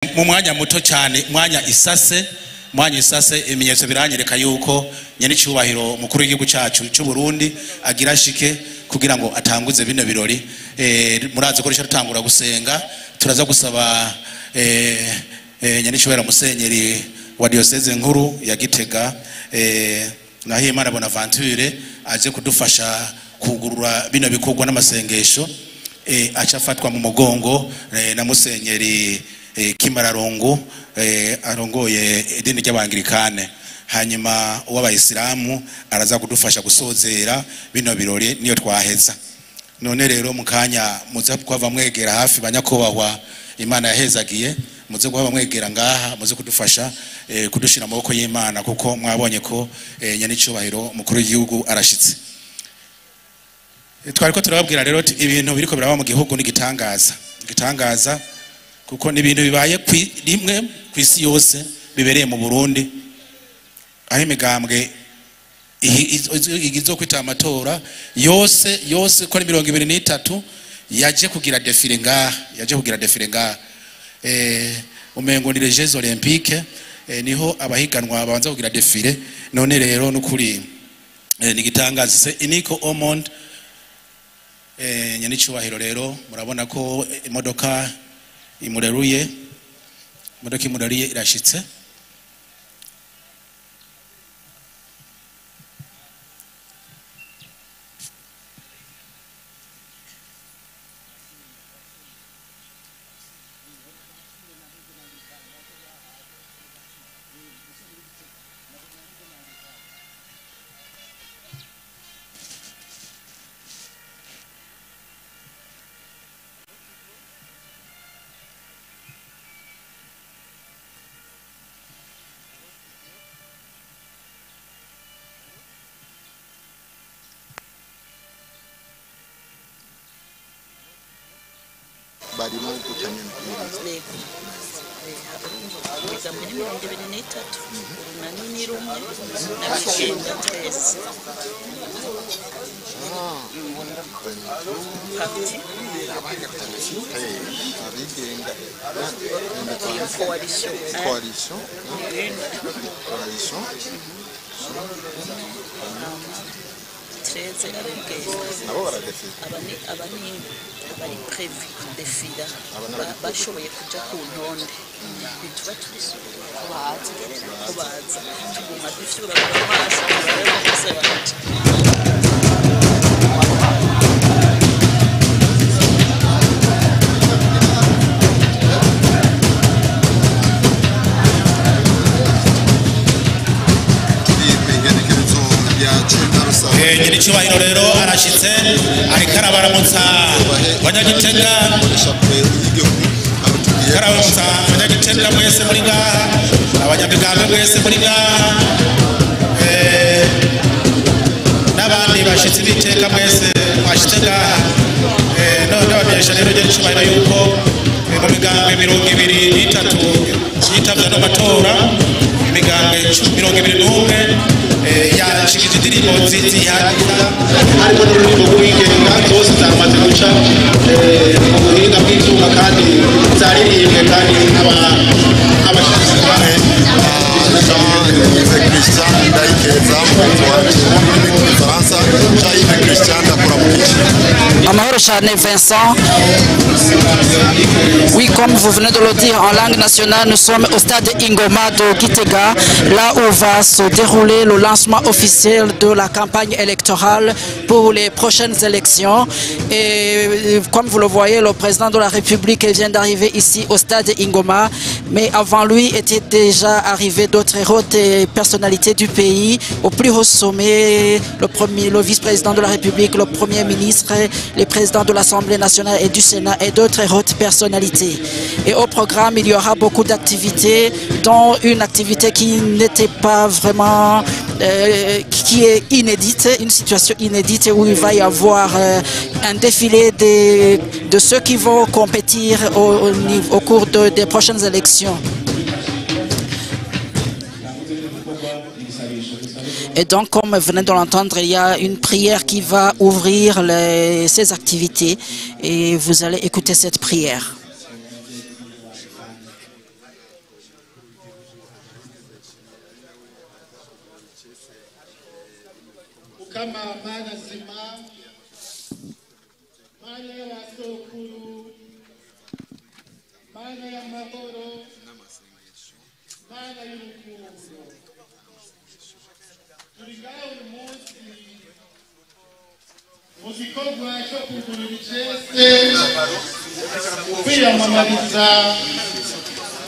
Mu mwanya muto cyane, mwanya isase, ibimenyetso biranyereka yuko nyenicubahiro mukuru w'igihugu cyacu cy'u Burundi agira shike kugira ngo atanguze bino birori. Murazi ko rica rutangura gusenga. Turaza gusaba nyenicubahiro musenyeri wa diocèse nkuru ya Gitega, Nahimana Bonaventure, aje kudufasha kugurura bino bikorwa n'amasengesho, aca afatwa mu mugongo na musenyeri Kimararongo, arongoye idini ry'Abangirikane. Hanyuma uw'Abayisilamu araza kudufasha gusozera bino birori niyo twaheza. None rero mu kanya muze kuhava mwegera hafi, banyakubahwa Imana yahezagiye, muze kuhava mwegera ngaha, muze kudufasha kudushira mu maboko y'Imana, kuko mwabonye ko nyenicubahiro mukuru w'igihugu arashitse. Twari ko turababwira rero ibintu biriko biraba mu gihugu n'igitangaza, igitangaza, kuko ni ibintu bibaye rimwe ku isi yose bibereye mu Burundi, aho imigambwe izo kwita amatora yose yose ko ari 23 yaje kugira défilé ngaha, yaje kugira défilé ngaha. Umengo ni les Jeux Olympiques, niho abahiganwa babanza kugira défilé. None rero nukuri ni igitangaza, c'est unique au monde. Nyenicubahiro rero murabona ko imodoka imureruye, imodoka imureruye irashitse. Barimo guca nyene. Yego, imigambwe ni 23, Urunani ni rumwe n'abigenga 13 parti. Abigenga. Coalition. Coalition. Une. Coalition. 13 abigenga. Nabo baradefila? Aba ni abari prévu kudefira. Aba n'abari bashoboye kuja ku ntonde. Ntituba turi ko baza, ko baza tuguma dufyura amaso turabe bose baje. Turi kw'igenekerezo rya 9 Rusama. Nyir'icyubahiro rero arashitse, ariko arabaramutsa Banyagitega. Ishapure y'igihugu aho tugiye. Arabaramutsa Abanyagitega mwese muri ngaha, abanyamigambi mwese muri ngaha, n'abandi bashitsi b'iteka mwese mwashitse ngaha. None ndabamenyesha rero nyir'icyubahiro yuko mu migambwe 23 yitavye ano matora, imigambwe 21 yashikije indirimbo zihagiza, harimo n'ururimi rw'uwigenga. Zose zamaze guca mu buhinga bw'ivyuma kandi zaririmbwe kandi abashitsi. Jean Yves Christian Ndayikeza, mugenzi wanje wo mu rurimi rw'Igifaransa. Jean Yves Christian, ndakuramukije. Amahoro cyane Vincent. Oui, comme vous venez de le dire en langue nationale, nous sommes au stade Ingoma de Gitega, là où va se dérouler le lancement officiel de la campagne électorale pour les prochaines élections. Et comme vous le voyez, le président de la République vient d'arriver ici au stade Ingoma, mais avant lui étaient déjà arrivés d'autres hautes personnalités du pays, au plus haut sommet, le premier, le vice-président de la République, le premier ministre, les présidents de l'Assemblée nationale et du Sénat et d'autres hautes personnalités. Et au programme, il y aura beaucoup d'activités, dont une activité qui n'était pas vraiment, qui est inédite, une situation inédite où il va y avoir un défilé de ceux qui vont compétir au cours des prochaines élections. Et donc, comme vous venez de l'entendre, il y a une prière qui va ouvrir ces activités et vous allez écouter cette prière. Mukama Mana nzima, Mana y'abasokuru, Mana y'amahoro, Mana y'urukundo, turi ngaho uyu munsi mu gikorwa cyo kugurura icese kwiyamamariza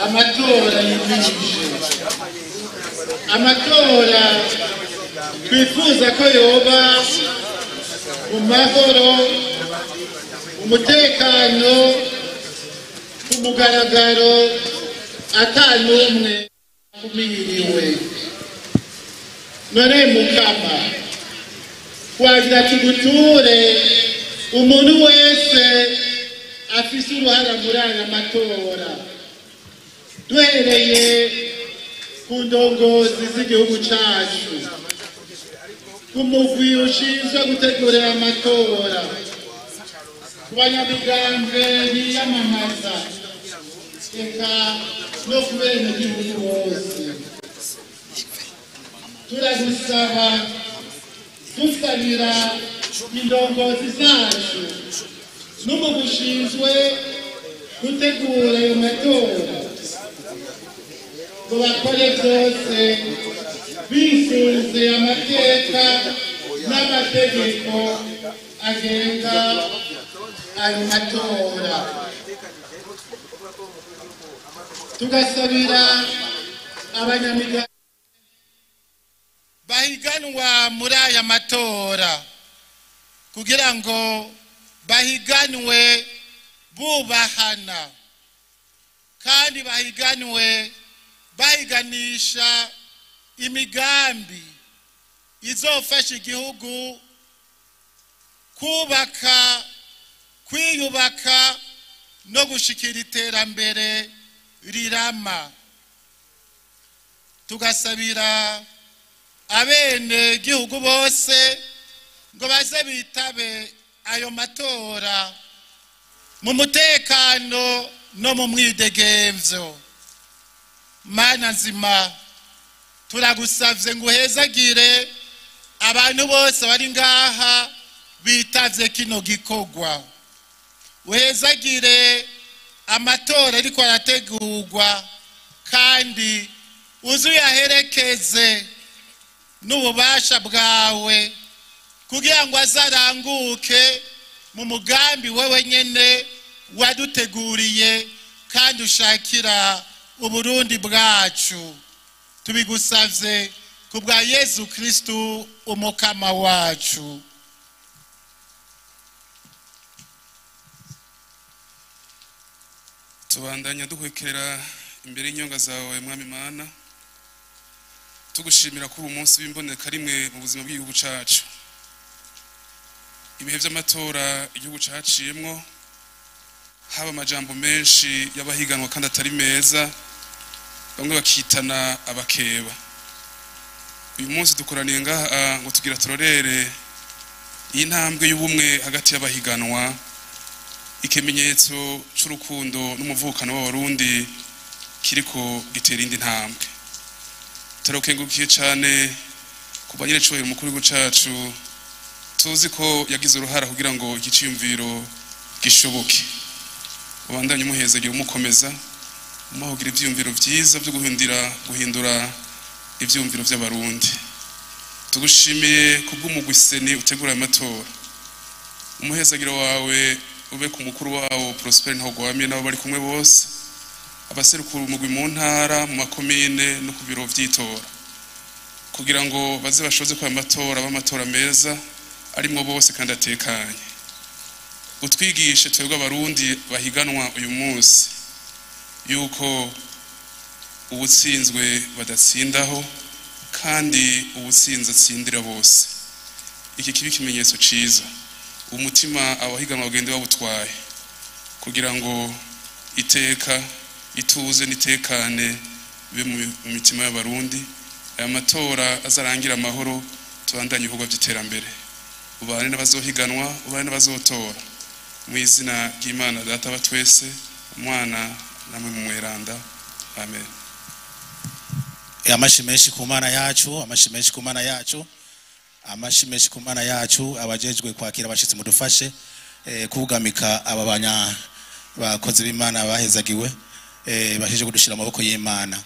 amatora yimirije, amatora twifuza ko yoba mu mahoro, umutekano, ku mugaragaro, ata n'umwe akumiriwe. None Mukama, twagira tuguture umuntu wese afise uruhara muri aya matora, duhereye ku ndongozi z'igihugu cacu, ku mugwi ushinzwe gutegura amatora, ku banyamigambwe biyamamaza, eka no ku benegihugu bose. Turagusaba dusabira indongozi zacu n'umugwi ushinzwe gutegura ayo matora ngo bakore byose bisunze amateka n'amategeko agenga ayo matora. Tugasabira abanyamigambwe bahiganwa muri aya matora kugira ngo bahiganwe bubahana, kandi bahiganwe bahiganisha imigambi izofasha igihugu kubaka, kwiyubaka no gushikira iterambere rirama. Tugasabira abene igihugu bose ngo baze bitabe ayo matora mu mutekano no mu mwidegemvyo. Mana nzima, turagusavye ngo uhezagire abantu bose bari ngaha bitavye kino gikorwa, uhezagire amatora ariko arategurwa, kandi uzuyaherekeze n'ububasha bwawe kugira ngo azaranguke mu mugambi wewe nyene waduteguriye kandi ushakira Uburundi bwacu. Tubigusavye kubwa Yezu Kristu umukama wacu. Tubandanya duhwekera imbere y'inyonga zawe Mwami Mana, tugushimira kuri umunsi w'imboneka rimwe mu buzima bw'igihugu cacu. Ibihe vy'amatora igihugu caciyemwo, haba amajambo menshi y'abahiganwa kandi atari meza, bamwe bakitana abakeba. Uyu munsi dukoraniye ngaha ngo tugira turorere iyi ntambwe y'ubumwe hagati y'abahiganwa, ikimenyetso c'urukundo n'umuvukano w'Abarundi kiriko gitera indi ntambwe. Turakengurukiye cyane ku banyerecubahiro umukuru w'igihugu cacu, tuzi ko yagize uruhara kugira ngo iki ciyumviro gishoboke. Ubandanye umuhezagira umukomeza, umuha ivyiyumviro vyiza vyo guhindura ivyiyumviro vy'Abarundi. Tugushimiye kubw'umugwi seni utegura amatora. Umuhezagiro wawe ube ku mukuru wawo Prosper Ntagwamiye n'abo bari kumwe bose, abaserukura umugwi mu ntara, mu makomine no ku biro vy'itora, kugira ngo baze bashoze kwa amatora b'amatora meza arimwo bose kandi atekanye. Utwigishe twebwe Abarundi bahiganwa uyu munsi yuko ubutsinzwe badatsindaho kandi ubutsinze atsindira bose. Iki kibi kimenyetso ciza umutima abahiganwa bagende babutwaye kugira ngo iteka ituze nitekane bibe mu mitima y'Abarundi. Aya matora azarangira amahoro, tubandanye ibikorwa by'iterambere, ubane n'abazohiganwa, ubane n'abazotora. Mu izina ry'Imana Data wa twese, Umwana namwe mu mweranda. Amen. Amashi menshi ku Mana yacu, amashi menshi ku Mana yacu, amashi menshi ku Mana yacu. Abajejwe kwakira abashitsi, mudufashe kugamika aba banya bakozi b'Imana bahezagiwe, basheje kudushira amaboko y'Imana.